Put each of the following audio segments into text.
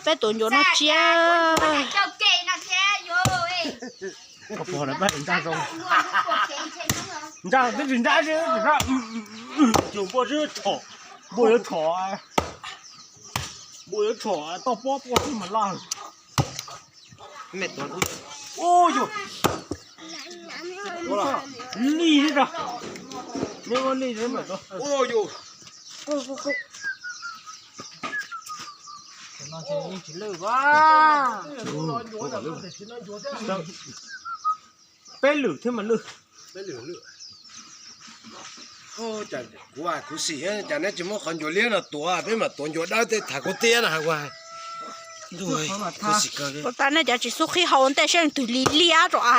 Peb tuav ncuav noj tsiab. Npua twb tsis nrab, npua twb tshom, npua yuav tshom, npua yuav tshom toj pob pua xwb mas laj. Li, li, peb lwm thiab mas lwj. Kuv, kuv xim cas neb tsis muab qhov ncuav liab no tuav, peb mam tuav ncuav dawb tej tham kuv tiab no hais kuv. Ua tas nej cov tsis xub qhib hau ntej seb twg li liab rau a.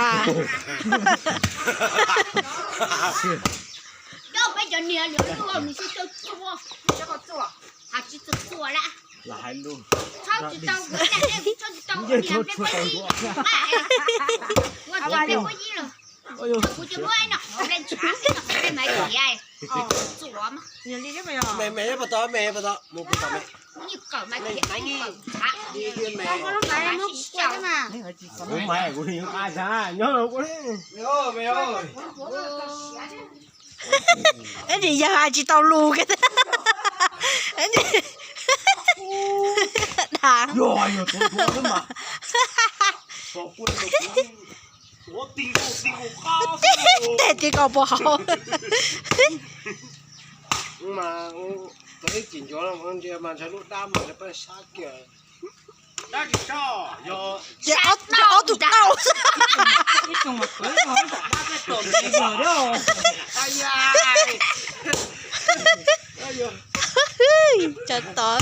Eb, tsis yog hais tsis tau lus. Dag. Tej ti koj puas hauv. Ces ob tug tau. Tsov tod.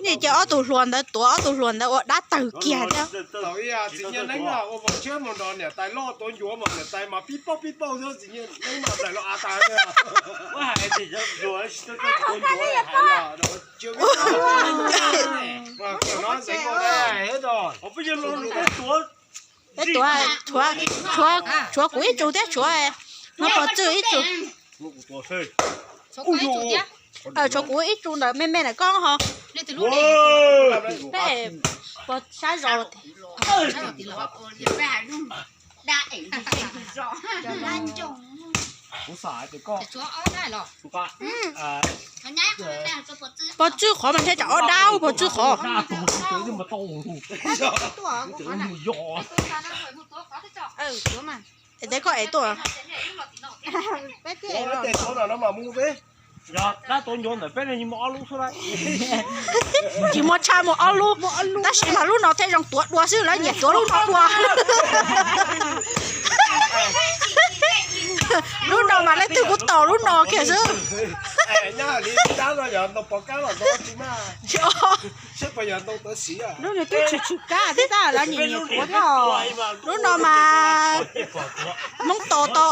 Nej cia ob tug hluas ntawd tuav ob tug hluas ntawd ua dab tawg kiag thiab. Peb tuav, tshuav kuv ib tug thiab tshuav, no pog Txwj ib tug. Tshuav kuv ib tug ntawm me me ntawm koj ho. Peb pog sab zos. Pog Tswb qhov mas ntshe tsam ob dab, pog Tswb qhov. Es tej koj es tuaj. Tsis muaj tshaj muaj ob lub, tab sis mas lub no thiaj zoo tuav dua xwb, lawv nyiam tuav lub no dua. Lub no mas leej twg kuj tau lub no kiag xwb. Lub no twb tshwm tshwm kab thiab tab lawv nyiam nyiam tuav thiab. Lub no mas Hmoob tos tau,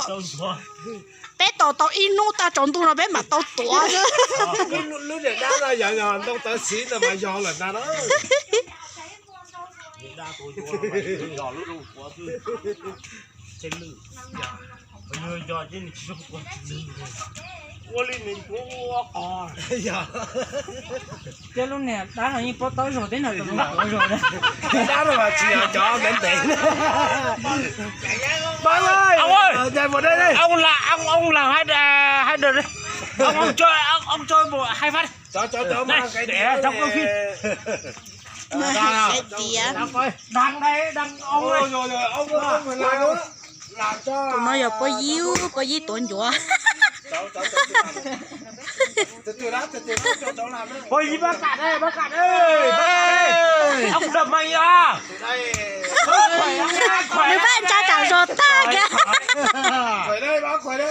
peb tos tau ib hnub tag tsaus ntuj no peb mam tau tuav xwb. Lub niag dab no yog ntoo tawv xiv ntawd mas yog lawm ntag na. Ua li nws tuav ua qos. Thiab lub niag dab no yeej paub tau zog tib no, tus no tuav zog. Dab no mas tsis yog cov ntev ntev. Tus no yog Pov Yib, Pov Yib tuav ncuav. Pov Yib, nws pab ntsa tsam zog tag kiag.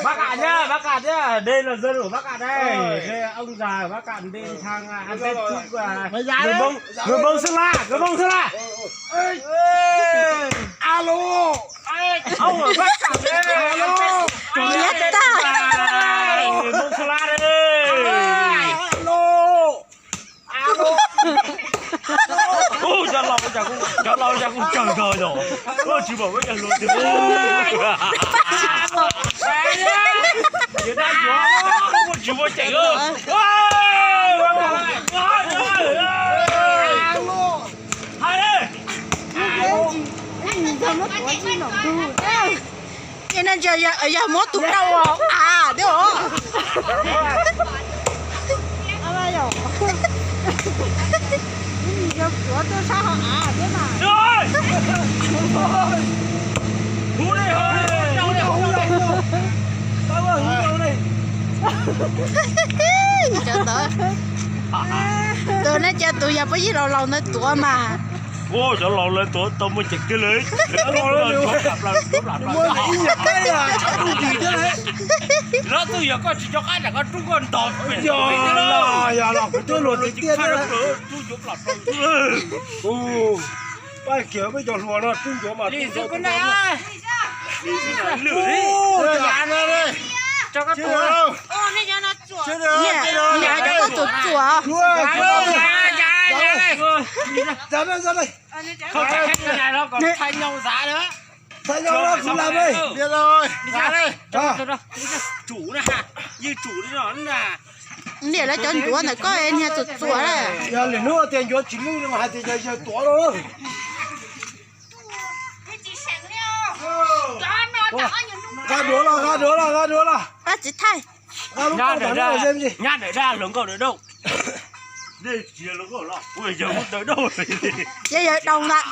Pab kam thiab, pab kam thiab, de los zơ rủ pab kam đây. Ông già pab kam đi thang ăn Tết chúc, người Mông, người Mông Sơn La, người Mông Sơn La. Alo. Ông ở Bắc Kạn đây, ăn Tết chúc, người Mông Sơn La đây. Cov laus cas kuj kawg nkaus yom. Ua tsis pom muaj cov hluas tiag. Yuav dab yuav, muaj tsis muaj ceem. Ces no yog muab tus rau av thiab os. Yog tuav tuaj sab hauv av thiab mas. Cov ntawd, tus no ces tus yog pab yig laus laus ntawd tuav mas. Cov laus lawv tuav tau muaj ceem kiag li. Lawv twb yog koj tsis nco qab tsam koj rub koj ntog. Yog los kuv twb luag tiag tiag. Pab kiag peb cov hluas no rub ncuav mas. Txuas txuas. Niam, lawv cov ncuav ntawm koj niag txuas txuas. Yog lwm hnub tias ncuav tsis lwj no mas hais tias yog yawg tuav no. Nqa duav los, nqa duav los, nqa duav los. Pab txiv thaij. Nyab dawm dab hluas nkauj dawm dauj. Yog yawg dau ntag.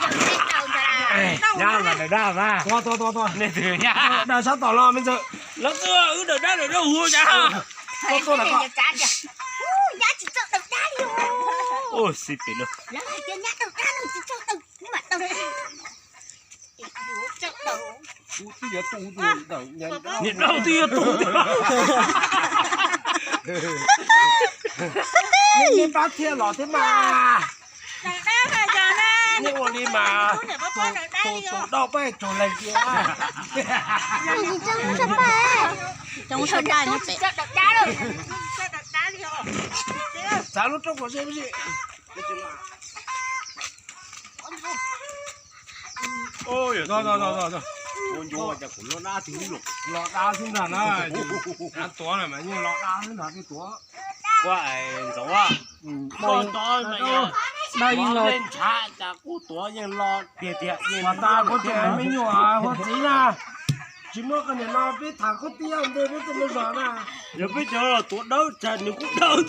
Nyab mas dawm dab mas. Dawm sab tom los me ntxawg. Lawv twb wb dawm dab dawm dauj hu cas. Xib pem no. Niam dau twb yuav tu. Nej pab thiaj los thiab mas. Nej ua li mas tus dau pab tsuag leej tiag. Txav lub rooj kom ze. Los dab xwb ntag na, tuav mas yeej los dab xwb ntag, tuav. Ntxov, koj tod mas yog ntshav cas kuj tuav yeej los tiag tiag. Mas tas kuv tias me nyuam hua txiv na, tsis muaj qee niam no peb tham khaub tiab ntej peb tuaj mus zos na. Yog peb cov tuav dawb tsawv nws kuj dawb.